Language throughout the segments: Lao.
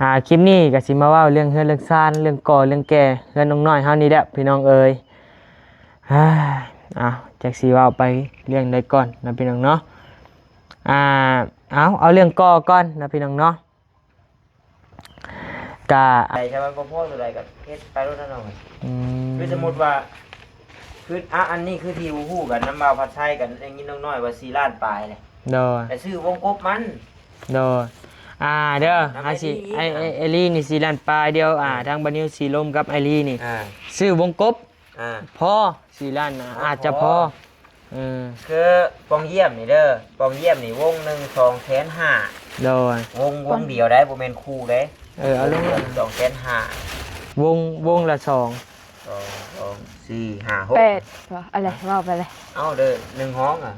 ອ່າ ຄລິບນີ້ກໍຊິມາເວົ້າເລື່ອງເຮືອນເລື່ອງຊານ ເລື່ອງກໍ່ເລື່ອງແກ່ເຮືອນນ້ອງນ້ອຍເຮົານີ້ແຫຼະພີ່ນ້ອງເອີຍ. ເອົ້າ ຈັກຊິເວົ້າໄປເລື່ອງໃດກ່ອນນະພີ່ນ້ອງເນາະ. ອ່າ ເອົາ ເອົາເລື່ອງກໍ່ກ່ອນນະພີ່ນ້ອງເນາະ. ກະ ໃດ ຖ້າມັນບໍ່ພໍຕົວໃດກໍເຮັດໄປໂລດນະນ້ອງ. ອືມ ຄືສົມມຸດວ່າ ຄື ອ່າ ອັນນີ້ຄືທີ່ຮູ້ກັນນຳບ່າວພັດໄຊ ກໍໄດ້ຍິນນ້ອງນ້ອຍວ່າສີ່ລ້ານປາຍແຫຼະ. ໂດຍ ແຕ່ຊື້ວົງກົບມັນ. ໂດຍ ອ່າ ເດີ ນຳ ເຮົາຊິ ໄອ ໄອ ໄອລີນີ້ສີ່ລ້ານປາຍ. ດຽວ ອ່າ ອືມ ທາງບ່າວນິວຊິລົມກັບໄອລີນີ້ ອ່າ ຊື້ວົງກົບ ອ່າ ພໍສີ່ລ້ານນະ ພໍ ອາດຈະພໍ ພໍ ເອີ ຄືປ່ອງຢ້ຽມນີ້ເດີ ປ່ອງຢ້ຽມນີ້ວົງໜຶ່ງສອງແສນຫ້າ. ໂດຍ ວົງ ວົງດຽວໄດ໋ ບໍ່ແມ່ນຄູ່ເດ້. ເອີ ເອົາລົງ ວົງສອງແສນຫ້າ ວົງ ວົງລະສອງ ສອງ ສອງ ສີ່ ຫ້າ ຫົກ ແປດ ບໍ່ ອະໄລ ເວົ້າໄປເລີຍ. ເອົາເດີ ໜຶ່ງຫ້ອງອະ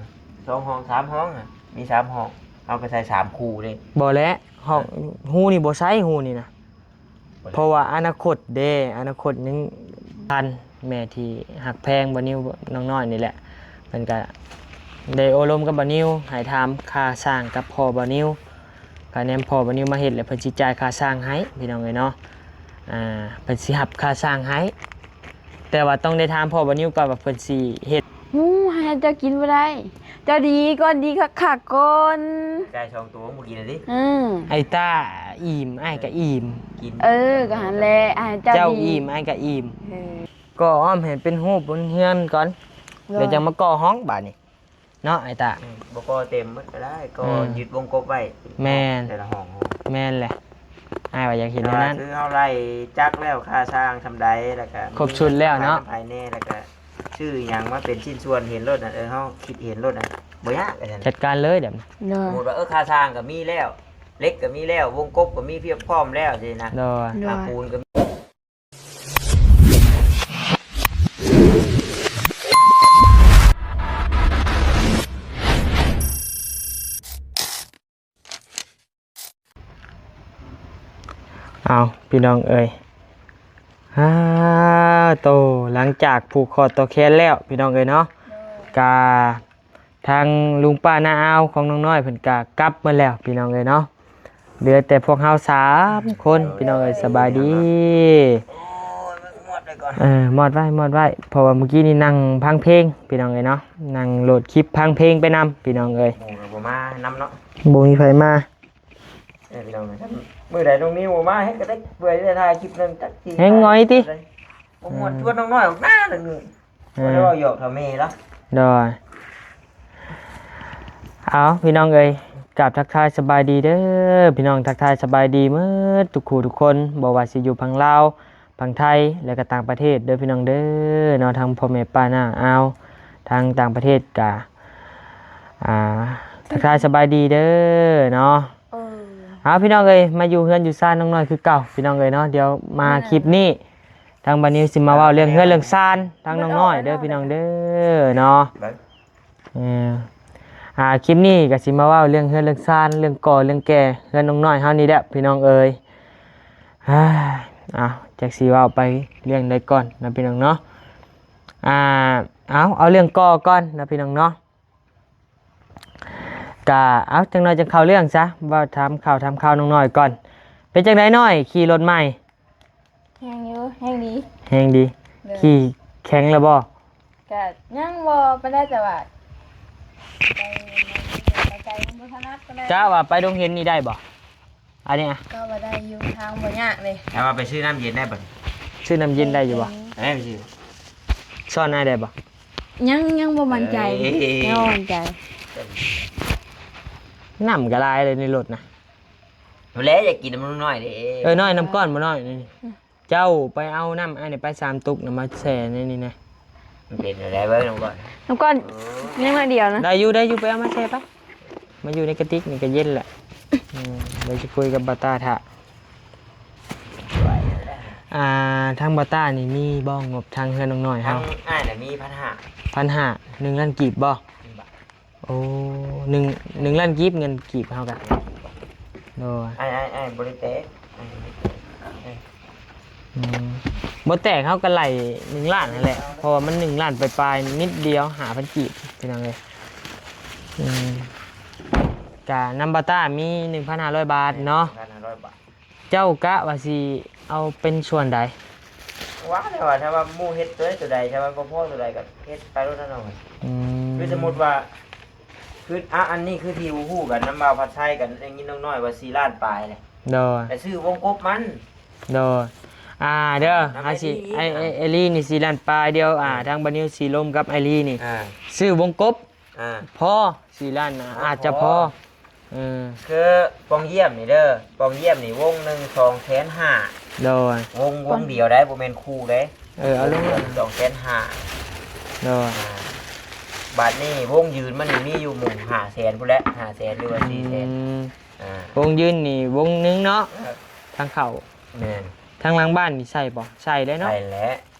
ສອງຫ້ອງ ສາມຫ້ອງອະ ມີສາມຫ້ອງ ເຮົາກໍໃສ່ສາມຄູ່ເດ້. ບໍ່ແຫຼະ ຫ້ອງ ເອີ ຮູນີ້ບໍ່ໃຊ້ ຮູນີ້ນະ ເພາະວ່າອະນາຄົດເດ້ ອະນາຄົດຍັງທັນ. ແມ່ທີ່ຮັກແພງບ່າວນິວນ້ອງນ້ອຍນີ້ແຫຼະ ເພິ່ນກະໄດ້ໂອ້ລົມກັບບ່າວນິວ ໃຫ້ຖາມຄ່າສ້າງກັບພໍ່ບ່າວນິວ ກະແນມພໍ່ບ່າວນິວມາເຮັດແລ້ວ ເພິ່ນຊິຈ່າຍຄ່າສ້າງໃຫ້ພີ່ນ້ອງເອີຍເນາະ. ອ່າ ເພິ່ນຊິຮັບຄ່າສ້າງໃຫ້ ແຕ່ວ່າຕ້ອງໄດ້ຖາມພໍ່ບ່າວນິວກ່ອນວ່າເພິ່ນຊິເຮັດ. ຫູ ໃຫ້ເຈົ້າກິນບໍ່ໄດ້ ເຈົ້າດີກ່ອນ ດີຄັກໆກ່ອນ. ໄກ່ສອງໂຕບໍ່ກິນລະຕິ. ອືມ ໄອ້ຕ້າອີ່ມ ອ້າຍກໍອີ່ມ. ກິນ ເອີ ກໍຫັ້ນແຫຼະ ໃຫ້ເຈົ້າ ເຈົ້າອີ່ມ ອ້າຍກໍອີ່ມ. ເອີ ກໍອ້ອມໃຫ້ເປັນຮູບເປັນເຮືອນກ່ອນ ໂດຍ ແລ້ວຈັ່ງມາກໍ່ຫ້ອງບາດນີ້ເນາະ ໄອ້ຕ້າ. ອືມ ບໍ່ກໍ່ເຕັມໝົດກໍໄດ້ ກໍ ອືມ ຍຶດວົງກົບໄວ້. ແມ່ນ ແຕ່ລະຫ້ອງ. ແມ່ນແຫຼະ ອ້າຍວ່າຢາກເຫັນແນວນັ້ນ. ຄືເຮົາໄລ່ຈັກແລ້ວ ຄ່າສ້າງສ່ຳໃດ ແລ້ວກໍຄົບຊຸດແລ້ວເນາະ ພາຍໃນ ແລ້ວກໍ ຊື້ຫຍັງມາເປັນຊິ້ນສ່ວນເຫັນໂລດນະ. ເອີ ເຮົາຄິດເຫັນໂລດນະ ບໍ່ຍາກ. ຈັດການເລີຍດຽວນີ້. ໂດຍ ສົມມຸດວ່າ ເອີ ຄ່າສ້າງກໍມີແລ້ວ ເຫຼັກກໍມີແລ້ວ ວົງກົບກໍມີພຽບພ້ອມແລ້ວຊີ້ນະ. ໂດຍ ໂດຍ ຄ່າປູນກໍມີ. ເອົາ ພີ່ນ້ອງເອີຍ ອາໂຕ ຫຼັງຈາກຜູກຂໍ້ຕໍ່ແຂນແລ້ວ ພີ່ນ້ອງເອີຍເນາະ ໂດຍ ກະທາງລຸງປ້ານ້າອາວຂອງນ້ອງນ້ອຍເພິ່ນກະກັບໝົດແລ້ວ ພີ່ນ້ອງເອີຍເນາະ. ເຫຼືອແຕ່ພວກເຮົາສາມຄົນ ພີ່ນ້ອງເອີຍ. ສະບາຍດີ. ໂອ້ຍ ມາມອດໄວ້ກ່ອນ. ເອີ ມອດໄວ້ ມອດໄວ້ ເພາະວ່າມື້ກີ້ນີ້ນັ່ງຟັງເພງ ພີ່ນ້ອງເອີຍເນາະ ນັ່ງໂຫຼດຄລິບຟັງເພງໄປນຳ ພີ່ນ້ອງເອີຍ. ໝູ່ກໍບໍ່ມານຳເນາະ ບໍ່ມີໃຜມາ. ເອີ ພີ່ນ້ອງເອີຍ ມື້ໃດນ້ອງນິວບໍ່ມາ ເຮັດກະຕິກເປື່ອຍໄດ້ຖ່າຍຄລິບນັ້ນຈັກຊິ ແຮງຫງອຍຕິ ບໍ່ມ່ວນ ອືມ ຊວນນ້ອງນ້ອຍອອກໜ້າໜຶ່ງ. ເອີ ບໍ່ໄດ້ເວົ້າຫຍອກເທົ່າແມ່ລະ. ໂດຍ ເອົາ ພີ່ນ້ອງເອີຍ ກາບທັກທາຍສະບາຍດີເດີ ພີ່ນ້ອງ ທັກທາຍສະບາຍດີໝົດທຸກຄູ່ທຸກຄົນ ບໍ່ວ່າຊິຢູ່ຝັ່ງລາວ ຝັ່ງໄທ ແລະກະຕ່າງປະເທດເດີ ພີ່ນ້ອງເດີເນາະ. ທັງພໍ່ແມ່ປ້ານ້າອາວ ທາງຕ່າງປະເທດກະ ອ່າ ທັກທາຍສະບາຍດີເດີເນາະ. ເອີ ເອົາ ພີ່ນ້ອງເອີຍ ມາຢູ່ເຮືອນຢູ່ຊານນ້ອງນ້ອຍຄືເກົ່າ ພີ່ນ້ອງເອີຍເນາະ. ດຽວມາຄລິບນີ້ ທາງບ່າວນິວຊິມາເວົ້າເລື່ອງເຮືອນເລື່ອງຊານທາງນ້ອງນ້ອຍເດີ ພີ່ນ້ອງເດີເນາະ. ເອີ ອ່າ ຄລິບນີ້ກໍຊິມາເວົ້າເລື່ອງເຮືອນເລື່ອງຊານ ເລື່ອງກໍ່ເລື່ອງແກ່ເຮືອນນ້ອງນ້ອຍເຮົານີ້ແຫຼະ ພີ່ນ້ອງເອີຍ. ເອົ້າ ຈັກຊິເວົ້າໄປເລື່ອງໃດກ່ອນນະ ພີ່ນ້ອງເນາະ. ອ່າ ເອົາ ເອົາເລື່ອງກໍ່ກ່ອນນະ ພີ່ນ້ອງເນາະ. ກະ ເອົາ ຈັກໜ້ອຍຈັ່ງເຂົ້າເລື່ອງຊະ ເວົ້າຖາມຂ່າວ ຖາມຂ່າວນ້ອງນ້ອຍກ່ອນ. ເປັນຈັ່ງໃດນ້ອຍ ຂີ່ລົດໃໝ່? ແຮງຢູ່ ແຮງດີ ແຮງດີ. ໂດຍ ຂີ່ແຂງແລ້ວບໍ່? ກະຍັງບໍ່ປານໃດ ແຕ່ວ່າໄປ ໄປໄກມັນບໍ່ຖະໜັດປານໃດ. ກະວ່າໄປດົງເຫັນນີ້ໄດ້ບໍ່? ອັນນີ້ອະ ກໍວ່າໄດ້ຢູ່ ທາງບໍ່ຍາກເລີຍ. ແຕ່ວ່າໄປຊື້ນ້ຳເຢັນໄດ້ບໍ່? ຊື້ນ້ຳເຢັນໄດ້ຢູ່ບໍ່? ເອີ ໄປຊື້ ຊ້ອນອ້າຍໄດ້ບໍ່? ຍັງ ຍັງບໍ່ໝັ້ນໃຈ. ເອີ ຍັງບໍ່ໝັ້ນໃຈ. ນ້ຳກໍຫຼາຍເລີຍໃນລົດນະ. ບໍ່ແລະ ຢາກກິນນ້ຳນ້ອຍເດ້. ເອີ ນ້ອຍ ນ້ຳກ້ອນບໍ່ນ້ອຍນີ້. ເຈົ້າໄປເອົານ້ຳອ້າຍນີ້ໄປ ສາມຕຸກນະ ມາແຊ່ໃນນີ້ນະ. ມັນເປັນແນວໃດເບິ່ງນຳກ່ອນ ນຳກ່ອນ. ເອີ ຍັງໜ້ອຍດຽວນະ. ໄດ້ຢູ່ ໄດ້ຢູ່ ໄປເອົາມາແຊ່ໄປ. ມາຢູ່ໃນກະຕິກນີ້ກໍເຢັນແຫຼະ. ອືມ ດຽວຊິຄຸຍກັບບ່າວຕ້າຖ້າ. ອ່າ ທາງບ່າວຕ້ານີ້ມີບໍ່ງົບທາງເຮືອນນ້ອງນ້ອຍເຮົາ? ທາງອ້າຍນະມີພັນຫ້າ. ພັນຫ້າ ໜຶ່ງລ້ານກີບບໍ່? ໂອ້ ໜຶ່ງ ໜຶ່ງລ້ານກີບ ເງິນກີບເຮົາກະ. ໂດຍ ອ້າຍ ອ້າຍ ອ້າຍບໍ່ໄດ້ແຕກ. ອືມ ບໍ່ແຕກເຮົາກະໄລ່ໜຶ່ງລ້ານຫັ້ນແຫຼະ ເພາະວ່າມັນໜຶ່ງລ້ານປາຍໆ ນິດດຽວ ຫ້າພັນກີບ ພີ່ນ້ອງເອີຍ. ອືມ ກະນຳບ່າວຕ້າມີໜຶ່ງພັນຫ້າຮ້ອຍບາດເນາະ. ໜຶ່ງພັນຫ້າຮ້ອຍບາດ. ເຈົ້າກະວ່າຊິເອົາເປັນສ່ວນໃດ? ວ່າແລ້ວວ່າ ຖ້າວ່າໝູ່ເຮັດຕົວໃດ ຕົວໃດ ຖ້າວ່າບໍ່ພໍຕົວໃດກໍເຮັດໄປໂລດນັ້ນເນາະ. ອືມ ຄືສົມມຸດວ່າ ຄື ອ່ະ ອັນນີ້ຄືທີ່ຮູ້ກັນນຳບ່າວພັດໄຊກັນ ໄດ້ຍິນນ້ອງນ້ອຍວ່າສີ່ລ້ານປາຍແຫຼະ. ໂດຍ ແຕ່ຊື້ວົງກົບມັນ. ໂດຍ ອ່າ ເດີ ນຳ ຫາຊິ ໄອ ໄອ ໄອລີນີ້ສີ່ລ້ານປາຍ. ດຽວ ອ່າ ອືມ ທາງບ່າວນິວຊິລົມກັບໄອລີນີ້ ອ່າ ຊື້ວົງກົບ ອ່າ ພໍສີ່ລ້ານນະ ພໍ ອາດຈະພໍ ພໍ ເອີ ຄືປ່ອງຢ້ຽມນີ້ເດີ ປ່ອງຢ້ຽມນີ້ວົງໜຶ່ງສອງແສນຫ້າ. ໂດຍ ວົງ ວົງດຽວໄດ໋ ບໍ່ແມ່ນຄູ່ເດ້. ເອີ ເອົາລົງ ວົງດຽວສອງແສນຫ້າ. ໂດຍ ອ່າ ບາດນີ້ວົງຢືນມັນນີ້ມີຢູ່ໝົງຫ້າແສນພຸ້ນແຫຼະ ຫ້າແສນ ຫຼືວ່າສີ່ແສນ. ອືມ ອ່າ ວົງຢືນນີ້ວົງໜຶ່ງເນາະ. ເອີ ທາງເຂົ້າ ແມ່ນ ທາງຫຼັງບ້ານນີ້ໃສ່ບໍ່? ໃສ່ໄດ້ເນາະ ໃສ່ແຫຼະ.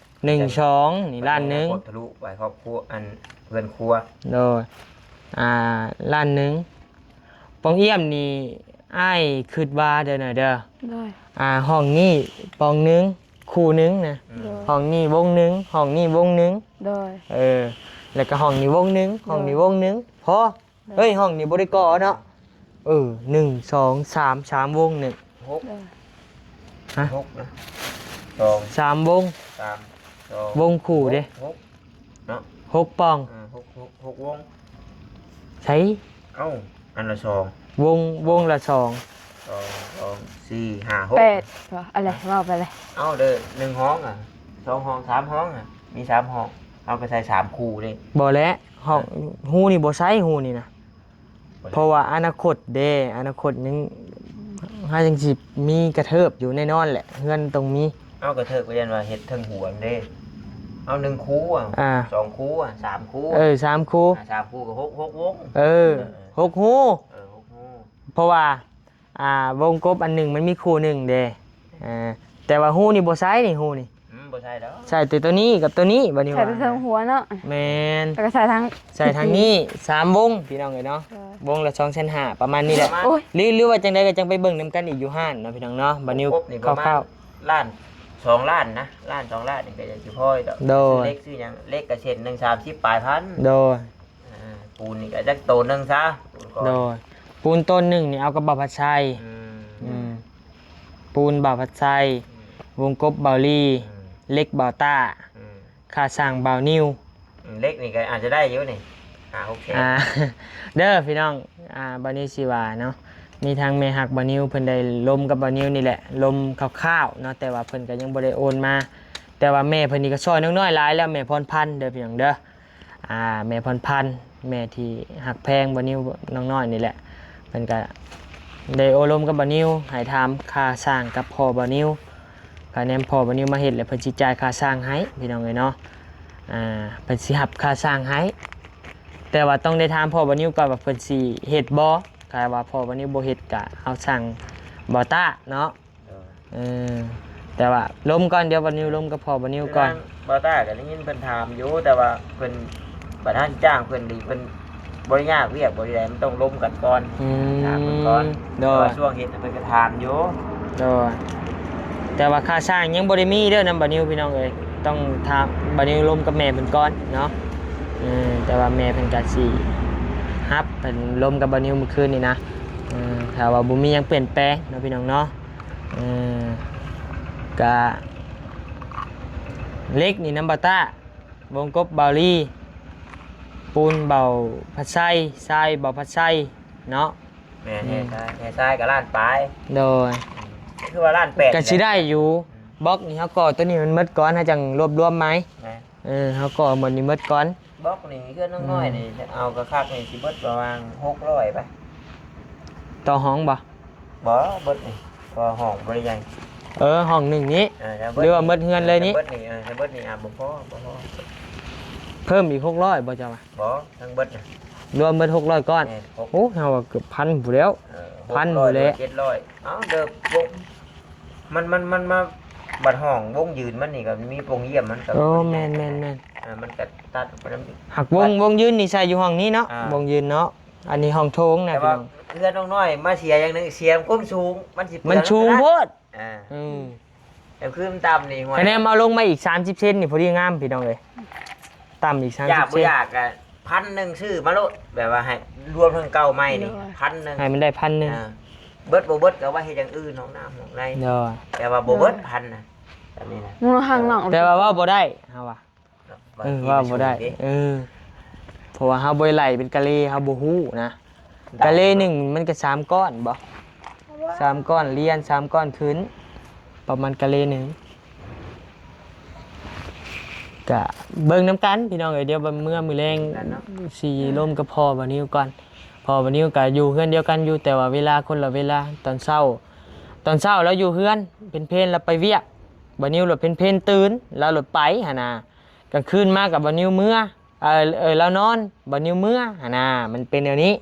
ໜຶ່ງສອງນີ້ລ້ານໜຶ່ງ ທະລຸໄປຄອບຄົວ ອັນ ເຮືອນຄົວ. ໂດຍ ອ່າ ລ້ານໜຶ່ງ. ປ່ອງຢ້ຽມນີ້ ອ້າຍຄິດວ່າເດີນະເດີ ໂດຍ ອ່າ ຫ້ອງນີ້ປ່ອງໜຶ່ງ ຄູ່ໜຶ່ງນະ. ອືມ ໂດຍ ຫ້ອງນີ້ວົງໜຶ່ງ ຫ້ອງນີ້ວົງໜຶ່ງ. ໂດຍ ເອີ ແລ້ວກໍຫ້ອງນີ້ວົງໜຶ່ງ ໂດຍ ຫ້ອງນີ້ວົງໜຶ່ງ ພໍ. ເອີ ເຮີ້ຍ ຫ້ອງນີ້ບໍ່ໄດ້ກໍ່ເນາະ. ເອີ ໜຶ່ງ ສອງ ສາມ ສາມວົງນີ້ ຫົກ ໂດຍ ຮະ ຫົກນະ ສອງ ສາມວົງ ສາມ ສອງ ວົງຄູ່ເດ້ ຫົກ ຫົກເນາະ ຫົກປ່ອງ. ເອີ ຫົກ ຫົກ ຫົກວົງ ໃສ? ເອົ້າ ອັນລະສອງ ວົງ ວົງລະສອງ ສອງ ສອງ ສີ່ ຫ້າ ຫົກ ແປດ ບໍ່ ອັນລະ ເວົ້າໄປເລີຍ. ເອົ້າ ເດີ ໜຶ່ງຫ້ອງອະ ສອງຫ້ອງ ສາມຫ້ອງອະ ມີສາມຫ້ອງ ເຮົາກໍໃສ່ສາມຄູ່ເດ້. ບໍ່ແຫຼະ ຫ້ອງ ເອີ ຮູນີ້ບໍ່ໃຊ້ ຮູນີ້ນະ. ບໍ່ໄດ້ ເພາະວ່າອະນາຄົດເດ້ ອະນາຄົດຍັງ ເຮົາຍັງຊິມີກະເທີບຢູ່ແນ່ນອນແຫຼະ ເຮືອນຕ້ອງມີ. ເອົາກະເທີບກໍຢ້ານວ່າເຮັດເທິງຫົວເດ້ ເອົາໜຶ່ງຄູ່ ອ່າ ສອງຄູ່ ສາມຄູ່ ເອີ ສາມຄູ່ ອ່າ ສາມຄູ່ກໍຫົກ ຫົກວົງ ເອີ ເອີ ຫົກຮູ ເອີ ຫົກຮູ ເພາະວ່າ ອ່າ ວົງກົບອັນໜຶ່ງມັນມີຄູ່ໜຶ່ງເດ້ ເອີ ແຕ່ວ່າຮູນີ້ບໍ່ໃຊ້ນີ້ ຮູນີ້ ອືມ ບໍ່ໃສ່ດອກ ໃສ່ແຕ່ໂຕນີ້ກັບໂຕນີ້ ບາດນີ້ ໃສ່ແຕ່ເທິງຫົວເນາະ ແມ່ນ ແລ້ວກໍໃສ່ທາງ ໃສ່ທາງນີ້ສາມວົງ ພີ່ນ້ອງເອີຍເນາະ ເອີ ວົງລະສອງແສນຫ້າ ປະມານນີ້ແຫຼະ ປະມານ ໂອ້ຍ ຫຼື ຫຼືວ່າຈັ່ງໃດກໍຈັ່ງໄປເບິ່ງນຳກັນອີກຢູ່ຮ້ານເນາະ ພີ່ນ້ອງເນາະ ບາດນິວ ວົງກົບນີ້ປະມານ ຄ່າວໆ ລ້ານ ສອງລ້ານນະ ລ້ານສອງລ້ານນີ້ກໍຍັງຊິພໍດອກ ໂດຍ ຊື້ເຫຼັກຊື້ຫຍັງ ເຫຼັກກໍເສັ້ນໜຶ່ງສາມສິບປາຍພັນ ໂດຍ ອ່າ ປູນນີ້ກໍຈັກໂຕໜຶ່ງຊະ ປູນກ້ອນ ໂດຍ ປູນໂຕນໜຶ່ງນີ້ເອົາກັບບ່າວພັດໄຊ ອືມ ອືມ ປູນບ່າວພັດໄຊ ອືມ ວົງກົບບ່າວລີ ອືມ ເຫຼັກບ່າວຕ້າ ອືມ ຄ່າຊ່າງບ່າວນິວ ອືມ ເຫຼັກນີ້ກໍອາດຈະໄດ້ຢູ່ນີ້ ຫ້າຫົກແສນ ອ່າ ເດີພີ່ນ້ອງ ອ່າ ບ່າວນິວຊິວ່າເນາະ ມີທາງແມ່ຮັກບ່າວນິວ ເພິ່ນໄດ້ລົມກັບບ່າວນິວນີ້ແຫຼະ ລົມຄ່າວໆເນາະ ແຕ່ວ່າເພິ່ນກໍຍັງບໍ່ໄດ້ໂອນມາ ແຕ່ວ່າແມ່ເພິ່ນນີ້ກໍຊ່ອຍນ້ອງນ້ອຍຫຼາຍແລ້ວ ແມ່ພອນພັນເດີພີ່ນ້ອງເດີ ອ່າ ແມ່ພອນພັນ ແມ່ທີ່ຮັກແພງບ່າວນິວນ້ອງນ້ອຍນີ້ແຫຼະ ເພິ່ນກະໄດ້ໂອ້ລົມກັບບ່າວນິວ ໃຫ້ຖາມຄ່າຊ່າງກັບພໍ່ບ່າວນິວ ກະແນມພໍ່ບ່າວນິວມາເຮັດແລ້ວ ເພິ່ນຊິຈ່າຍຄ່າຊ່າງໃຫ້ພີ່ນ້ອງເອີຍເນາະ ອ່າ ເພິ່ນຊິຮັບຄ່າຊ່າງໃຫ້ ແຕ່ວ່າຕ້ອງໄດ້ຖາມພໍ່ບ່າວນິວກ່ອນວ່າເພິ່ນຊິເຮັດບໍ່ ຖ້າວ່າພໍ່ບ່າວນິວບໍ່ເຮັດກະເອົາຊ່າງບ່າວຕ້າເນາະ. ເອີ ເອີ ແຕ່ວ່າລົມກ່ອນ ດຽວບ່າວນິວລົມກັບພໍ່ບ່າວນິວກ່ອນ ບ່າວຕ້າກໍໄດ້ຍິນເພິ່ນຖາມຢູ່ ແຕ່ວ່າເພິ່ນ ບັດເຮົາຈ້າງເພິ່ນນີ້ ເພິ່ນບໍ່ໄດ້ຍາກວຽກບໍ່ໄດ້ໃດ ມັນຕ້ອງລົມກັນກ່ອນ ອືມ ຖາມເພິ່ນກ່ອນ ໂດຍ ແຕ່ວ່າຊ່ວງເຮັດເພິ່ນກໍຖາມຢູ່ ໂດຍ ແຕ່ວ່າຄ່າຊ່າງຍັງບໍ່ໄດ້ມີເດີນຳບ່າວນິວ ພີ່ນ້ອງເອີຍ ຕ້ອງຖາມບ່າວນິວລົມກັບແມ່ເພິ່ນກ່ອນເນາະ ເອີ ແຕ່ວ່າແມ່ເພິ່ນກໍຊິຮັບ ເພິ່ນລົມກັບບ່າວນິວມື້ຄືນນີ້ນະ ເອີ ຖ້າວ່າບໍ່ມີຫຍັງປ່ຽນແປງເນາະ ພີ່ນ້ອງເນາະ. ເອີ ກະເຫຼັກນີ້ນຳບ່າວຕ້າ ວົງກົບບ່າວລີ ປູນບ່າວພັດໄຊ ຊາຍບ່າວພັດໄຊເນາະ ແມ່ນ ອືມ ແຮ່ຊາຍ ແຮ່ຊາຍກໍລ້ານປາຍ ໂດຍ ອືມ ຄືວ່າລ້ານແປດ ກໍຊິໄດ້ຢູ່ ອືມ ບລັອກນີ້ເຮົາກໍ່ຕົວນີ້ມັນໝົດກ່ອນ ເຮົາຈັ່ງລວບລວມໃໝ່ ແມ່ນ ເອີ ເຮົາກໍ່ໝົດນີ້ໝົດກ່ອນ ບລັອກນີ້ເຮືອນນ້ອງນ້ອຍນີ້ ອືມ ເອົາຄັກໆນີ້ຊິເບິດປະມານຫົກຮ້ອຍໄປ ຕໍ່ຫ້ອງບໍ່? ບໍ່ ເບິດນີ້ ເພາະວ່າຫ້ອງບໍ່ໄດ້ໃຫຍ່ ເອີ ຫ້ອງໜຶ່ງນີ້ ເອີ ຖ້າເບິດ ຫຼືວ່າໝົດເຮືອນເລີຍນີ້ ຖ້າເບິດນີ້ ເອີ ຖ້າເບິດນີ້ ອາ ບໍ່ພໍ ບໍ່ພໍ ເພີ່ມອີກຫົກຮ້ອຍບໍ່ເຈົ້າວ່າ? ບໍ່ ທັງເບິດນະ ລວມເບິດຫົກຮ້ອຍກ້ອນ ແມ່ນ ຫົກ ໂອ້ ເຮົາວ່າເກືອບພັນພຸ້ນແລ້ວ ເອີ ພັນພຸ້ນແຫຼະ ຫົກຮ້ອຍ ເຈັດຮ້ອຍ ເອົ້າ ເດີ ມັນ ມັນ ມັນມາ ບັດຫ້ອງວົງຢືນມັນນີ້ກໍມີປ່ອງຢ້ຽມມັນກໍ ໂອ້ ແມ່ນໆໆ ເອີ ມັນກໍຕັດໄປນຳ ຫາກວົງ ວົງຢືນນີ້ໃສ່ຢູ່ຫ້ອງນີ້ເນາະ ອ່າ ວົງຢືນເນາະ ອັນນີ້ຫ້ອງໂຖງນະ ແຕ່ວ່າ ພີ່ນ້ອງ ເຮືອນນ້ອງນ້ອຍມາເສຍຢ່າງໜຶ່ງ ເສຍຄວາມສູງ ມັນຊິເປືອງ ມັນສູງໂພດ ອ່າ ອືມ ແຕ່ຄືມັນຕ່ຳນີ້ ຫ້ວຍ ຄະແນນເອົາລົງມາອີກສາມສິບເຊັນນີ້ ພໍດີງາມ ພີ່ນ້ອງເອີຍ ຕ່ຳອີກສາມສິບເຊັນ ຢາກບໍ່ຢາກກະພັນໜຶ່ງຊື້ມາໂລດ ແບບວ່າໃຫ້ລວມທັງເກົ່າໃໝ່ນີ້ ໂດຍ ພັນໜຶ່ງ ໃຫ້ມັນໄດ້ພັນໜຶ່ງ ອ່າ ເບິດບໍ່ເບິດກໍເອົາໄວ້ເຮັດຢ່າງອື່ນ ຫ້ອງນ້ຳຫ້ອງໃນ ໂດຍ ແຕ່ວ່າບໍ່ເບິດ ໂດຍ ພັນນະ ແບບນີ້ນະ ໝູ່ທາງນອກ ແຕ່ວ່າເວົ້າບໍ່ໄດ້ ເຮົາວ່າ ເອີ ເວົ້າບໍ່ໄດ້ ເອີ ເພາະວ່າເຮົາບໍ່ໄດ້ໄລ່ເປັນກະເລ ເຮົາບໍ່ຮູ້ນະ ກະເລໜຶ່ງມັນກໍສາມກ້ອນບໍ ສາມກ້ອນລຽນ ສາມກ້ອນຂຶ້ນ ປະມານກະເລໜຶ່ງ ກະເບິ່ງນຳກັນພີ່ນ້ອງເອີຍ ດຽວເມື່ອມື້ແລງ ຊິລົມກັບພໍ່ບ່າວນິວກ່ອນ ເພາະບ່າວນິວກະຢູ່ເຮືອນດຽວກັນຢູ່ ແຕ່ວ່າເວລາຄົນລະເວລາ ຕອນເຊົ້າ ຕອນເຊົ້າລາວຢູ່ເຮືອນ ເພັນໆລາວໄປວຽກ ບ່າວນິວລະເພັນໆຕື່ນ ລາວລະໄປຫັ້ນນະ ກາງຄືນມາກະບ່າວນິວເມືອ ເອີ ເອີ ລາວນອນ ບ່າວນິວເມືອຫັ້ນນະ ມັນເປັນແນວນີ້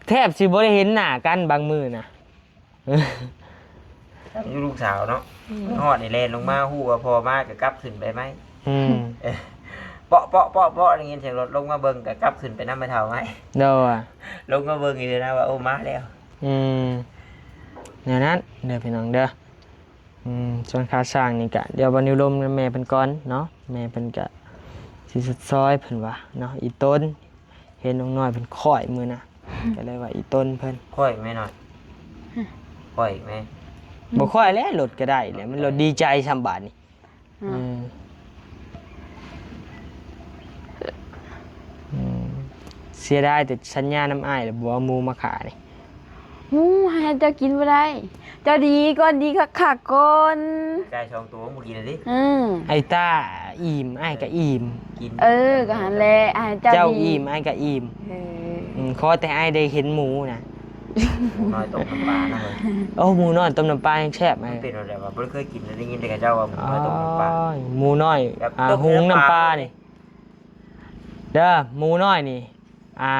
ແທບຊິບໍ່ໄດ້ເຫັນໜ້າກັນບາງມື້ນະ. ທັງລູກສາວເນາະ ອືມ ຮອດນີ້ແລ່ນລົງມາ ອືມ ຮູ້ວ່າພໍ່ມາກໍກັບຂຶ້ນໄປໃໝ່ ອືມ ເອາະ ເປາະ ເປາະ ເປາະ ໄດ້ຍິນສຽງລົດ ລົງມາເບິ່ງກໍກັບຂຶ້ນໄປນຳແມ່ເຖົ້າໃໝ່ ໂດຍ ລົງມາເບິ່ງອີກເທື່ອນະວ່າ ໂອ້ ມາແລ້ວ ອືມ ແນວນັ້ນເດີພີ່ນ້ອງເດີ ອືມ ສ່ວນຂາສ້າງນີ້ກະ ດຽວບ່າວນິວລົມນຳແມ່ເພິ່ນກ່ອນເນາະ ແມ່ເພິ່ນກະຊິຊົດຊ່ອຍເພິ່ນວ່າເນາະ ອີ່ຕົນ ເຫັນນ້ອງນ້ອຍເພິ່ນຄ້ອຍມື້ນະ ກໍເລີຍວ່າອີ່ຕົນເພິ່ນ ຄ້ອຍແມ່ນ້ອຍ ຄ້ອຍແມ່ ບໍ່ຄ້ອຍແລ້ວ ລົດກໍໄດ້ແລ້ວ ມັນລົດດີໃຈຊ່ຳບາດນີ້ ອືມ ອືມ ອືມ ເສຍດາຍແຕ່ສັນຍານຳອ້າຍແລ້ວ ບໍ່ເອົາໝູມາຂ້ານີ້ ໝູໃຫ້ເຈົ້າກິນບໍ່ໄດ້ ເຈົ້າດີກ່ອນ ດີຄັກໆກ່ອນ ໄກ່ສອງໂຕບໍ່ກິນແລ້ວຕິ ອືມ ໄອ້ຕາອີ່ມ ອ້າຍກໍອີ່ມ ກິນ ເອີ ກໍຫັ້ນແຫຼະ ໃຫ້ເຈົ້າ ເຈົ້າອີ່ມ ອ້າຍກໍອີ່ມ ເອີ ອືມ ຂໍແຕ່ອ້າຍໄດ້ເຫັນໝູນະ ໝູນ້ອຍຕົ້ມນ້ຳປານະ ໂອ້ ໝູນ້ອຍຕົ້ມນ້ຳປາແຮງແຊບ ມັນເປັນແນວໃດວະ ບໍ່ໄດ້ເຄີຍກິນ ໄດ້ຍິນແຕ່ເຂົາເຈົ້າວ່າໝູນ້ອຍຕົ້ມນ້ຳປາ ໂອ້ຍ ໝູນ້ອຍ ອ່າ ຫຸງນ້ຳປານີ້ ເດີ ໝູນ້ອຍນີ້ ອ່າ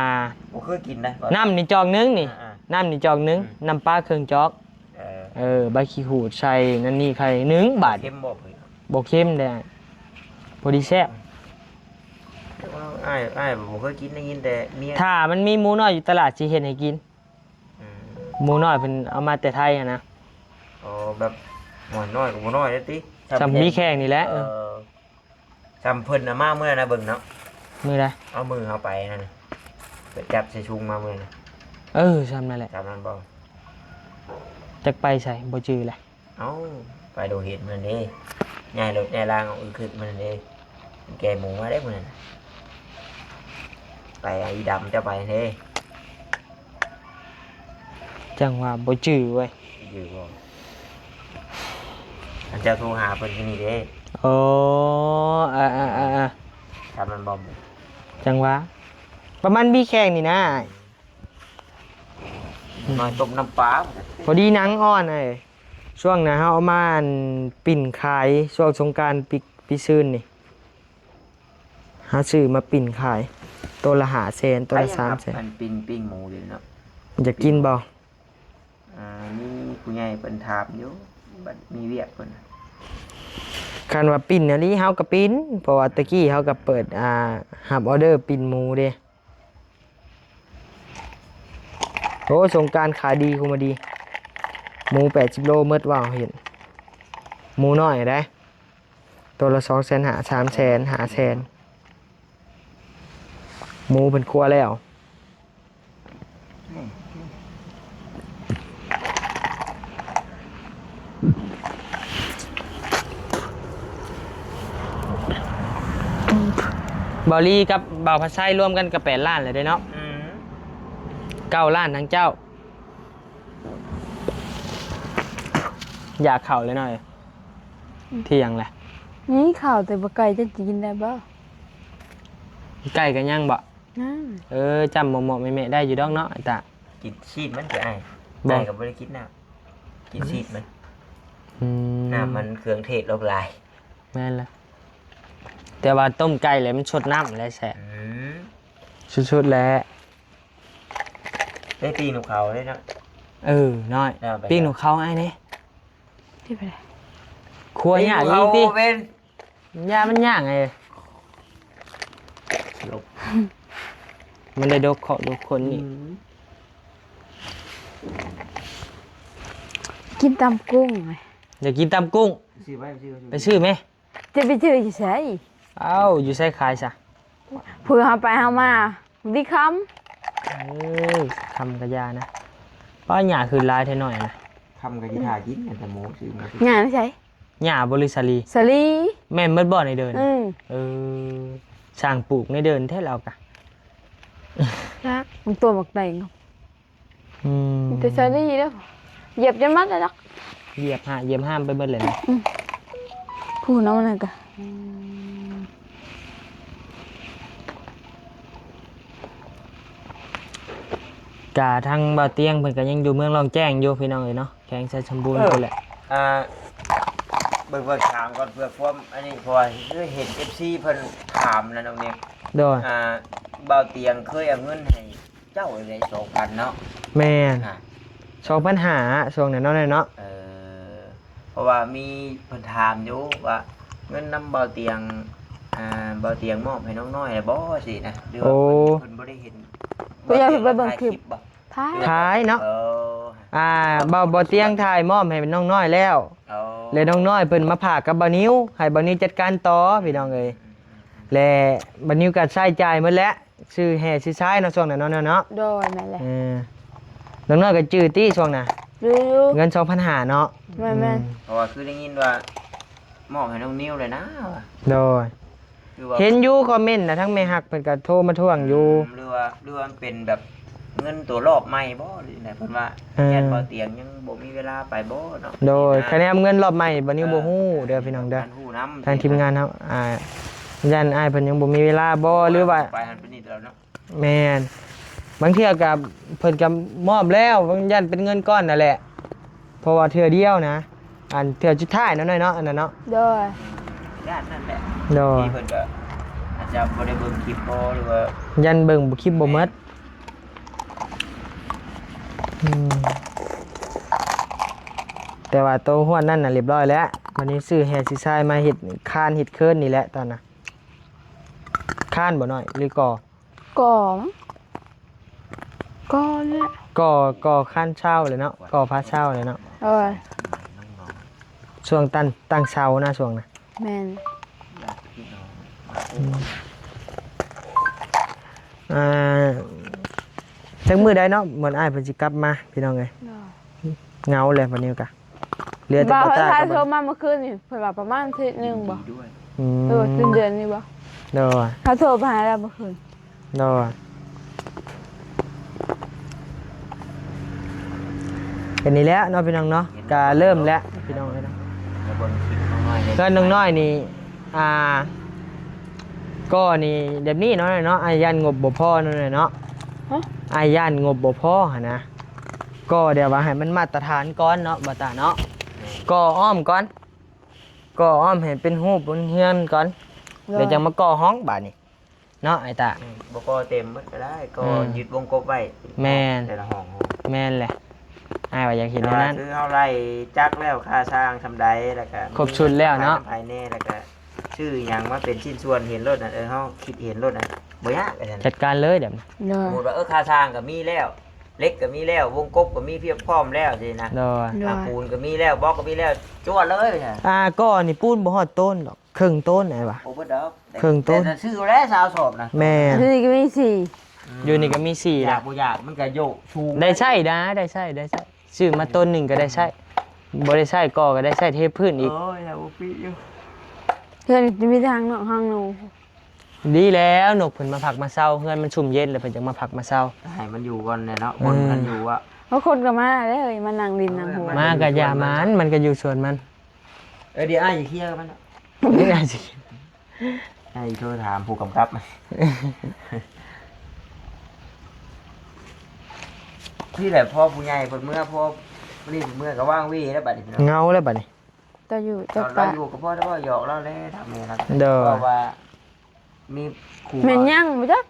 ບໍ່ເຄີຍກິນນະ ນ້ຳນີ້ຈອກໜຶ່ງນີ້ ອ່າໆ ນ້ຳນີ້ຈອກໜຶ່ງ ອືມ ນ້ຳປາເຄິ່ງຈອກ ເອີ ເອີ ໃບຂີ້ຫູດໃສ່ນັ້ນນີ້ໄຂ່ໜຶ່ງບາດ ເຄັມບໍ່? ບໍ່ເຄັມເດ້ ພໍດີແຊບ ອືມ ອ້າຍ ອ້າຍບໍ່ເຄີຍກິນ ໄດ້ຍິນແຕ່ເມຍ ຖ້າມັນມີໝູນ້ອຍຢູ່ຕະຫຼາດຊິເຮັດໃຫ້ກິນ ອືມ ໝູນ້ອຍເພິ່ນເອົາມາແຕ່ໄທຫັ້ນນະ ອໍ ແບບ ໝູນ້ອຍກໍບໍ່ນ້ອຍເດ້ຕິ ຊ່ຳມີແຂ້ງນີ້ແຫຼະ ເອີ ຊ່ຳເພິ່ນເອົາມາມື້ນັ້ນນະ ເບິ່ງເນາະ ມື້ໃດ ເອົາມືເຮົາໄປຫັ້ນນະ ໄປຈັບໃສ່ຊຸງມາມື້ນັ້ນນະ ເອີ ຊ່ຳນັ້ນແຫຼະ ຊ່ຳນັ້ນບໍ່? ຈັກໄປໃສ ບໍ່ຈື່ແຫຼະ ເອົ້າ ໄປໂດເຫັນມັນເດ້ ຍ້າຍລົດຍ້າຍລາງອອກອຶກຄຶກມັນເດ້ ແກ່ໝູມາເດ້ມື້ນັ້ນ ໄປເອົາອີ່ດຳເຈົ້າໄປເດ້ ຈັ່ງວ່າບໍ່ຈື່ເວີຍ ຈື່ບໍ່? ອັນເຈົ້າໂທຫາເພິ່ນຢູ່ນີ້ເດ້ ໂອ້ ເອີໆໆໆ ຖາມມັນບໍ່? ຈັ່ງວ່າ ປະມານມີແຂ່ງນີ້ນາ ນ້ອຍຕົ້ມນ້ຳປາ ພໍດີໜັງອ່ອນ ເອີ ຊ່ວງນັ້ນເຮົາເອົາມາ ອັນ ປີ້ນຂາຍ ຊ່ວງສົງການປີ ປີຊືນນີ້ ເຮົາຊື້ມາປີ້ນຂາຍ ໂຕລະຫ້າແສນ ໂຕລະສາມແສນ ອັນປີ້ງ ປີ້ງໝູຢູ່ເນາະ ຢາກກິນບໍ່? ອ່າ ມີຜູ້ໃຫຍ່ເພິ່ນຖາມຢູ່ ບັດມີວຽກເພິ່ນ ຄັນວ່າປີ້ນອີ່ຫຼີເຮົາກໍປີ້ນ ເພາະວ່າແຕ່ກີ້ເຮົາກໍເປີດ ອ່າ ຮັບອໍເດີປີ້ນໝູເດ້. ໂອ້ ສົງການຂາຍດີຄຸມມາດີ ໝູແປດສິບໂລໝົດວ່າເຫັນ ໝູນ້ອຍເດ້ ໂຕລະສອງແສນຫ້າ ສາມແສນ ຫ້າແສນ ໝູເພິ່ນຄົວແລ້ວ. ບ່າວລີກັບບ່າວພັດໄຊລວມກັນກໍແປດລ້ານແລ້ວເດ້ເນາະ ອືມ ເກົ້າລ້ານທັງເຈົ້າ ຢາກເຂົ້າເລີຍເນາະ ອືມ ທ່ຽງແຫຼະ ນີ້ເຂົ້າແຕ່ບໍ່ໄກ່ ຈະກິນໄດ້ບໍ່? ໄກ່ກໍຍັງບໍ່? ອືມ ເອີ ຈ້ຳເໝາະໆແມະໆໄດ້ຢູ່ດອກເນາະ ອາຕາ ກິນຊີ້ນມັນຊິອ້າຍ ບໍ່ ໄກ່ກໍບໍ່ໄດ້ກິນນ້ຳ ກິນຊີ້ນມັນ ອືມ ນ້ຳມັນເຄື່ອງເທດລົງຫຼາຍ ແມ່ນລະ ແຕ່ວ່າຕົ້ມໄກ່ແລ້ວມັນຊົດນ້ຳແຫຼະແຊບ ອືມ ສຸດໆແຫຼະ ໄດ້ປີ້ງນົກເຂົາເດ້ເນາະ ເອີ ນ້ອຍ ເອົາໄປ ປີ້ງນົກເຂົາອ້າຍເດ້ ທີ່ໄປ ຄົວຍາກອີ່ຕິ ຢ້ານມັນຍ່າງໄງ ມັນໄດ້ດົກເຄາະດົກຄົນນີ້ ອືມ ກິນຕຳກຸ້ງ ຢາກກິນຕຳກຸ້ງ ຊື້ໄວ້ ຊື້ໄວ້ ໄປຊື້ແມ ຈະໄປຊື້ຢູ່ໃສ? ເອົ້າ ຢູ່ໃສຂາຍຊະ? ເພື່ອເຮົາໄປເຮົາມາ ບໍ່ໄດ້ຄຳ ເອີ ຄຳກະຢ່ານະ ປ້າ ຫຍ້າຄືຫຼາຍແທ້ນ້ອຍນະ. ຄຳກໍຊິຖ້າກິນ ແຕ່ໝູຊື້ມາ ຫຍ້າໃນໃສ? ຫຍ້າບໍ ຫຼືສາລີ? ສາລີ. ແມ່ນໝົດບໍ່ໃນເດີ່ນ? ອືມ ເອີ ຊ່າງປູກໃນເດີ່ນແທ້ລາວກະ. ຈັກ ມັນຕົວບັກໃດເນາະ. ອືມ ມີແຕ່ສາລີເດີ້ ຢຽບຈົນໝົດແລ້ວດອກ. ຢຽບຫາ ຢຽບຫ້າມໄປເບິດເລີຍນະ. ອືມ ຜູ້ນຳນັ້ນກະ ກະທາງບ່າວຕຽງເພິ່ນກະຍັງຢູ່ເມືອງລ່ອງແຈ້ງຢູ່ ພີ່ນ້ອງເອີຍເນາະ ແຂວງໄຊສົມບູນ ເອີ ພຸ້ນແຫຼະ. ອ່າ ເບິ່ງ ເບິ່ງຖາມກ່ອນເພື່ອຄວາມອັນນີ້ ເພາະວ່າຄືເຫັນເອັຟຊີເພິ່ນຖາມນະນ້ອງນິວ. ໂດຍ ອ່າ ບ່າວຕຽງເຄີຍເອົາເງິນໃຫ້ ເຈົ້າໄດ້ສອງພັນເນາະ. ແມ່ນ ອ່າ ສອງພັນຫ້າ ຊ່ວງນັ້ນເນາະ ນ້ອຍເນາະ. ເອີ ເພາະວ່າມີເພິ່ນຖາມຢູ່ວ່າເງິນນຳບ່າວຕຽງ ອ່າ ບ່າວຕຽງມອບໃຫ້ນ້ອງນ້ອຍແລ້ວບໍ່ ຊີ້ນະ ຫຼືວ່າ ໂອ້ ເພິ່ນ ເພິ່ນບໍ່ໄດ້ເຫັນ ຜູ້ໃຫຍ່ເພິ່ນໄປເບິ່ງຄລິບ ບໍ່ ຖ່າຍ ຖ່າຍເນາະ. ເອີ ອ່າ ບ່າວ ບ່າວຕຽງຖ່າຍມອບໃຫ້ນ້ອງນ້ອຍແລ້ວ ໂອ້ ແລະນ້ອງນ້ອຍເພິ່ນມາຝາກກັບບ່າວນິວ ໃຫ້ບ່າວນິວຈັດການຕໍ່ ພີ່ນ້ອງເອີຍ. ແລະບ່າວນິວກໍໃຊ້ຈ່າຍໝົດແລ້ວ ຊື້ແຮ່ຊື້ຊາຍເນາະ ຊ່ວງນັ້ນເນາະ ນ້ອຍເນາະ. ໂດຍ ແມ່ນແຫຼະ ເອີ ນ້ອງນ້ອຍກໍຈື່ຕິຊ່ວງນະ ຈື່ຢູ່ ເງິນສອງພັນຫ້າເນາະ. ແມ່ນໆ ອືມ ເພາະວ່າຄືໄດ້ຍິນວ່າມອບໃຫ້ນ້ອງນິວເລີຍນະ. ໂດຍ ຄືວ່າເຫັນຢູ່ຄອມເມັນນະ ທາງແມ່ຮັກເພິ່ນກໍໂທມາທວງຢູ່. ອືມ ຫຼືວ່າ ຫຼືວ່າມັນເປັນແບບເງິນຕົວລອບໃໝ່ບໍ່ ຫຼືຈັ່ງໃດ ເພິ່ນວ່າ ເອີ ຢ້ານບ່າວຕຽງຍັງບໍ່ມີເວລາໄປບໍ່ເນາະ. ໂດຍ ຄະແນນເງິນລອບໃໝ່ ບ່າວນິວບໍ່ຮູ້ເດີ ເອີ ພີ່ນ້ອງເດີ ທາງທີມງານເຮົາ ອ່າ ຢ້ານອ້າຍເພິ່ນຍັງບໍ່ມີເວລາບໍ່ ຫຼືວ່າ ໄປຫັ້ນໄປນີ້ແລ້ວເນາະ. ແມ່ນ ບາງເທື່ອກໍເພິ່ນກໍມອບແລ້ວ ຢ້ານເປັນເງິນກ້ອນນັ້ນແຫຼະ ເພາະວ່າເທື່ອດຽວນະ ອັນເທື່ອສຸດທ້າຍເນາະ ນ້ອຍເນາະ ອັນນັ້ນເນາະ. ໂດຍ ຢ້ານນັ້ນແຫຼະ ໂດຍ ທີ່ເພິ່ນກໍອາດຈະບໍ່ໄດ້ເບິ່ງຄລິບບໍ່ ຫຼືວ່າຢ້ານເບິ່ງຄລິບບໍ່ໝົດ. ອືມ ແຕ່ວ່າໂຕຮວດນັ້ນນະລຽບຮ້ອຍແລ້ວ ບັດນີ້ຊື້ແຮ່ຊື້ຊາຍມາເຮັດຄານເຮັດເຄີນນີ້ແຫຼະ ຕອນນະ ຄານບໍ່ນ້ອຍ ຫຼືກໍ່? ກໍ່ ກໍ່ນີ້ແຫຼະ ກໍ່ ກໍ່ຄານເຊົາແຫຼະເນາະ ກໍ່ພາເຊົາແຫຼະເນາະ. ເອີ ຊ່ວງຕັ້ງ ຕັ້ງເຊົານະ ຊ່ວງນະ. ແມ່ນ ອືມ ອ່າ ຈັກມື້ໃດເນາະ ບ່າວອ້າຍເພິ່ນຊິກັບມາ ພີ່ນ້ອງເອີຍ. ໂດຍ ເຫງົາແລ້ວບັດນີ້ກະ ເຫຼືອແຕ່ບ່າວຕາ ໂທມາເມື່ອຄືນນີ້ ເພິ່ນວ່າປະມານອາທິດໜຶ່ງບໍ່? ອືມ ເອີ ສິ້ນເດືອນນີ້ບໍ່? ໂດຍ ເຮົາໂທໄປຫາລາວເມື່ອຄືນ. ໂດຍ ເປັນນີ້ແຫຼະເນາະ ພີ່ນ້ອງເນາະ ກະເລີ່ມແລ້ວ ພີ່ນ້ອງເອີຍເນາະ. ເຮືອນນ້ອງນ້ອຍນີ້ ອ່າ ກໍນີ້ແບບນີ້ເນາະ ນ້ອຍເນາະ ອ້າຍຢ້ານງົບບໍ່ພໍເນາະ ນ້ອຍເນາະ. ຮະ? ອ້າຍຢ້ານງົບບໍ່ພໍຫັ້ນນະ ກໍແບບວ່າໃຫ້ມັນມາດຕະຖານກ່ອນເນາະ ບ່າວຕາເນາະ. ແມ່ນ ກໍອ້ອມກ່ອນ ກໍອ້ອມໃຫ້ເປັນຮູບເປັນເຮືອນກ່ອນ. ໂດຍ ແລ້ວຈັ່ງມາກໍ່ຫ້ອງບາດນີ້ເນາະ ອ້າຍຕາ. ອືມ ບໍ່ກໍ່ເຕັມໝົດກໍໄດ້ ກໍ ອືມ ຍຶດວົງກົບໄວ້. ແມ່ນ ແຕ່ລະຫ້ອງ. ແມ່ນແຫຼະ ອ້າຍວ່າຢາກເຮັດແນວນັ້ນ. ຄືເຮົາໄລ່ຈັກແລ້ວ ຄ່າຊ່າງສ່ຳໃດ ແລ້ວກໍຄົບຊຸດແລ້ວເນາະ ພາຍໃນ ແລ້ວກໍຊື້ຫຍັງມາເປັນຊິ້ນສ່ວນ ເຫັນໂລດນະ. ເອີ ເຮົາຄິດເຫັນໂລດນະ ບໍ່ຍາກ. ຈັດການເລີຍດຽວນີ້. ໂດຍ ສົມມຸດວ່າ ເອີ ຄ່າຊ່າງກໍມີແລ້ວ ເຫຼັກກໍມີແລ້ວ ວົງກົບກໍມີພຽບພ້ອມແລ້ວຊີ້ນະ. ໂດຍ ໂດຍ ອ່າ ປູນກໍມີແລ້ວ ບລັອກກໍມີແລ້ວ ຈວດເລີຍ. ອ່າ ກໍນີ້ປູນບໍ່ຮອດໂຕນດອກ ເຄິ່ງໂຕນ ອ້າຍວ່າ. ໂອ້ ບໍ່ດອກ ເຄິ່ງໂຕນ ແຕ່ຊື້ແລ້ວຊາວສອບນະ. ແມ່ນ ຢູ່ນີ້ກໍມີສີ່ ອືມ ຢູ່ນີ້ກໍມີສີ່. ຢາກບໍ່ຢາກມັນກໍໂຍກສູງ ໄດ້ໃຊ້ນະ ໄດ້ໃຊ້ ໄດ້ໃຊ້ ຊື້ມາໂຕນໜຶ່ງກໍໄດ້ໃຊ້ ບໍ່ໄດ້ໃຊ້ກໍ ກໍໄດ້ໃຊ້ເທພື້ນອີກ. ໂອ້ຍ ບໍ່ປິຢູ່ ເຮືອນຈະມີທາງນອກທາງໜູ. ດີແລ້ວ ນົກເພິ່ນມາພັກມາເຊົາ ເຮືອນມັນຊຸ່ມເຢັນ ແລ້ວເພິ່ນຈັ່ງມາພັກມາເຊົາ ໃຫ້ມັນຢູ່ກ່ອນແຫຼະເນາະ. ເອີ ຄົນມັນຢູ່ອະ ບາງຄົນກໍມາເດ້ ມານັ່ງຫຼິ້ນນັ່ງຫົວ. ມາກໍຢ່າມັນ ມັນກໍຢູ່ສວນມັນ. ເອີ ດຽວອ້າຍຊິເຄຍກັບມັນເນາະ ດຽວອ້າຍຊິ ອ້າຍໂທຖາມຜູ້ກຳກັບ. ນີ້ແຫຼະ ພໍຜູ້ໃຫຍ່ເພິ່ນເມືອ ພໍນີ້ເມືອກໍວາງເວແລ້ວບັດນີ້ ເຫງົາແລ້ວບັດນີ້. ເຈົ້າຢູ່ ເຈົ້າ ເຈົ້າ ລາວຢູ່ກໍພໍໄດ້ເວົ້າຫຍອກລາວແຫຼະ ຖາມແມ່ລາວ. ໂດຍ ເພາະວ່າມີຄູ ແມ່ນຫຍັງບໍ່ຈັກ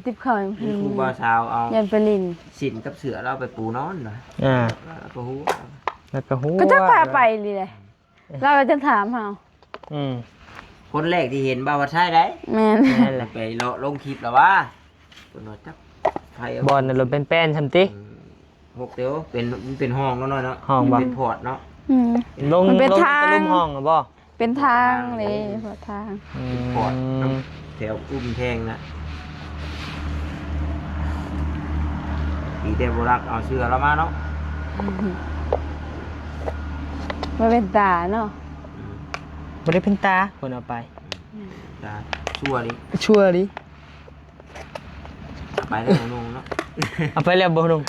ຕິບເຂົ້າ ມີຄູບ່າວສາວເອົາ ຢ້ານໄປຫຼິ້ນ ສິ້ນກັບເສື້ອລາວໄປປູນອນນະ. ອ່າ ລາວກໍຮູ້ ລາວກໍຮູ້ ກໍຈັກພາໄປນີ້ແຫຼະ ລາວກໍຈະຖາມເຮົາ. ອືມ ຄົນແລກທີ່ເຫັນບ່າວວັດໄຊໄດ໋. ແມ່ນ ແມ່ນແຫຼະ ໄປເລາະລົງຄລິບລະວ່າ ເພິ່ນວ່າຈັກໃຜເອົາ ບ່ອນນັ້ນລົດແປ້ນໆຊ່ຳຕິ. ອືມ ຫົກແຖວ ເປັນ ມັນເປັນຫ້ອງເນາະ ນ້ອຍເນາະ ຫ້ອງບໍ່ ເປັນພອດເນາະ. ອືມ ລົງ ມັນເປັນ ລົງ ທາງ ຕະລຸມຫ້ອງນະບໍ່? ເປັນທາງເດ້ ເພາະທາງ ອືມ ເປັນພອດເນາະ ແຖວອຸ້ມແທງນະ. ດີແຕ່ບໍ່ລັກເອົາເສື້ອລາວມາເນາະ. ບໍ່ເປັນຕາເນາະ. ອືມ ບໍ່ໄດ້ເປັນຕາ ເພິ່ນເອົາໄປ. ຕາຊົ່ວເດ້ ຊົ່ວເດ້. ໄປແລ້ວບໍ່ນຸ່ງເນາະ ເອົາໄປແລ້ວບໍ່ນຸ່ງ.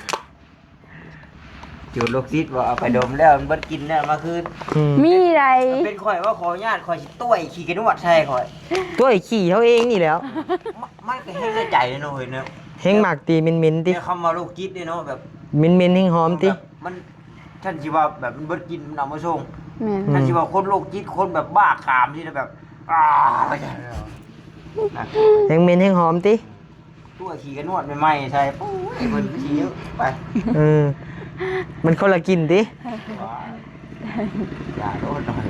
ໂຈດໂລກຈິດບໍ່ ເອົາໄປດົມແລ້ວມັນເບິດກິ່ນແລ້ວມາຄືນ. ອືມ ມີໃດ ເປັນຂ້ອຍວ່າຂໍອະນຸຍາດ ຂ້ອຍຊິຕ້ວຍຂີ້ກະນວດໃສ່ຂ້ອຍ ຕ້ວຍຂີ້ເຮົາເອງນີ້ແຫຼ້ວ. ມັນ ມັນກໍແຮງໃນໃຈເນາະເຮີ້ຍເນາະ ແຮງມັກຕິ ເໝັນໆຕິ. ແນວຄຳວ່າໂລກຈິດເດ້ເນາະ ແບບເໝັນໆແຮງຫອມຕິ ແບບມັນ ຄັນຊິວ່າແບບມັນເບິດກິ່ນມັນເອົາມາສົ່ງ. ແມ່ນ ອືມ ຄັນຊິວ່າຄົນໂລກຈິດ ຄົນແບບບ້າກາມຊີ້ນະ ແບບ ອາ ແຮງເໝັນແຮງຫອມຕິ. ຕົວະຂີ້ກະນວດໃໝ່ໆໃສ່ ໂອ້ຍ ເພິ່ນຄືຊິເຍອະໄປ. ເອີ ມັນຄົນລະກິ່ນຕິ. ຢ່າໂລດໜ້ອຍ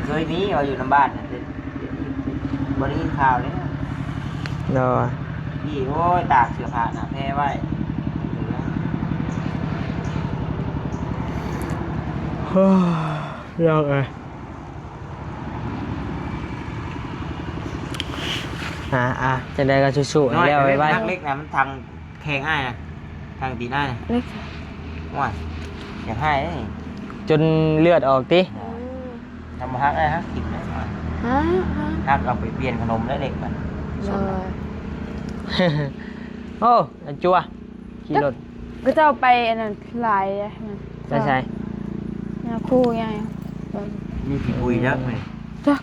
ເຄີຍມີວ່າຢູ່ນຳບ້ານນະ ແຕ່ບໍ່ໄດ້ຍິນຂ່າວເລີຍ. ໂດຍ ນີ້ ໂອ້ຍ ຕາກເສື້ອຜ້າໜ້າແພໄວ້. ເອີ ພີ່ນ້ອງເອີຍ. ອ່າໆ ຈັ່ງໃດກໍສູ້ໆ ໃຫ້ແລ້ວໄວໆ. ເຫຼັກນະ ມັນທັງແຂ້ງອ້າຍນະ ທັງຕີນອ້າຍນະ. ໂອ້ຍ ຢາກໃຫ້ເດ້ ຈົນເລືອດອອກຕິ. ທຳບໍ່ຮັກໄດ້ຮັກກິນໄດ້ ຮັກເອົາໄປປ່ຽນຂະໜົມໄດ້ເຫຼັກນະ. ໂອ້ ອັນຈົວ ຂີ່ລົດ ກໍເຈົ້າໄປອັນນັ້ນຫຼາຍເດ້. ໄປໃສ? ນາຄູຫຍັງ ມີຜີປຸຍຈັກແມ່ນ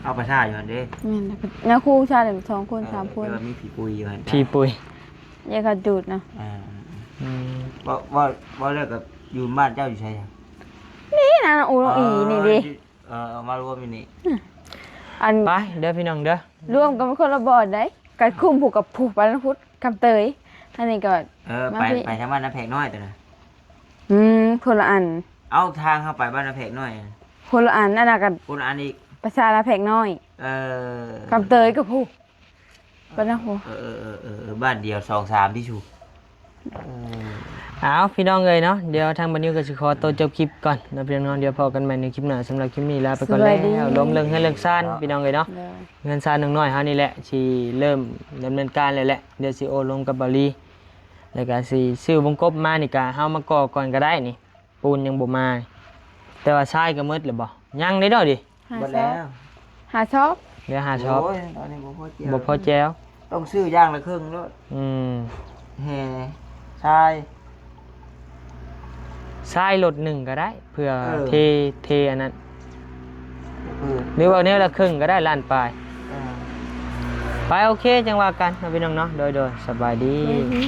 ເອົາໄປທ່າຢູ່ຫັ້ນເດ້. ແມ່ນ ນາຄູຊາດສອງຄົນ ສາມຄົນ ແຕ່ວ່າມີຜີປຸຍຢູ່ຫັ້ນ ຜີປຸຍ ຢ່າເຂົາດູດເນາະ. ອືມ ເວົ້າ ເວົ້າ ເວົ້າແລ້ວກໍຢູ່ບ້ານເຈົ້າຢູ່ໃສ? ນີ້ນະ ໂອໂລອີນີ້ເດ້. ເອີ ເອົາມາລວມຢູ່ນີ້. ອັນ ໄປເດີພີ່ນ້ອງເດີ ລວມກັນຄົນລະບ່ອນໃດ. ກັນຄຸ້ມຜູ້ກັບຜູ້ປານພຸດ ຄຳເຕີຍ ອັນນີ້ກໍ ເອີ ໄປ ໄປທາງບ້ານນາແພກນ້ອຍຕົວນະ. ອືມ ຄົນລະອັນ. ເອົາ ທາງເຮົາໄປບ້ານນາແພກນ້ອຍ ຄົນລະອັນ. ອັນນັ້ນກໍຄົນລະອັນອີກ ປະຊານາແພກນ້ອຍ. ເອີ ຄຳເຕີຍກັບຜູ້ ປານນາຫົວ. ເອີໆໆໆ ບ້ານດຽວສອງສາມຕິຊູ. ເອີ ອ້າວ ພີ່ນ້ອງເອີຍເນາະ ດຽວທາງບ່າວນິວກໍຊິຂໍໂຕຈົບຄລິບກ່ອນເນາະ ພີ່ນ້ອງເນາະ. ດຽວພໍ້ກັນໃໝ່ໃນຄລິບໜ້າ. ສຳລັບຄລິບນີ້ລາໄປກ່ອນແລ້ວ. ສະບາຍດີ ລົມເລື່ອງເຮືອນເລື່ອງຊານ ພີ່ນ້ອງເອີຍເນາະ. ເຮືອນຊານນ້ອງນ້ອຍເຮົານີ້ແຫຼະ ຊິເລີ່ມດຳເນີນການແລ້ວແຫຼະ. ດຽວຊິໂອ້ລົມກັບບ່າວລີ ແລ້ວກໍຊິຊື້ວົງກົບມານີ້ ກໍເຮົາມາກໍ່ກ່ອນກໍໄດ້ນີ້. ປູນຍັງບໍ່ມາ ແຕ່ວ່າຊາຍກໍໝົດແລ້ວບໍ່? ຍັງເດ້ເນາະ. ເບິດແລ້ວ ຫ້າຊອບ ເຫຼືອຫ້າຊອບ. ໂອ້ຍ ຕອນນີ້ບໍ່ພໍແຈວ ບໍ່ພໍແຈວ. ຕ້ອງຊື້ຢ່າງລະເຄິ່ງໂລດ. ອືມ ແຮ່ຊາຍ ຊາຍລົດໜຶ່ງກໍໄດ້ ເພື່ອ ເອີ ເທ ເທອັນນັ້ນ ເອີ ຫຼືວ່າແນວລະເຄິ່ງກໍໄດ້ ລ້ານປາຍ. ເອີ ໄປ ໂອເຄ ຈັ່ງວ່າກັນເນາະ ພີ່ນ້ອງເນາະ. ໂດຍໆ ສະບາຍດີ ສະບາຍດີ.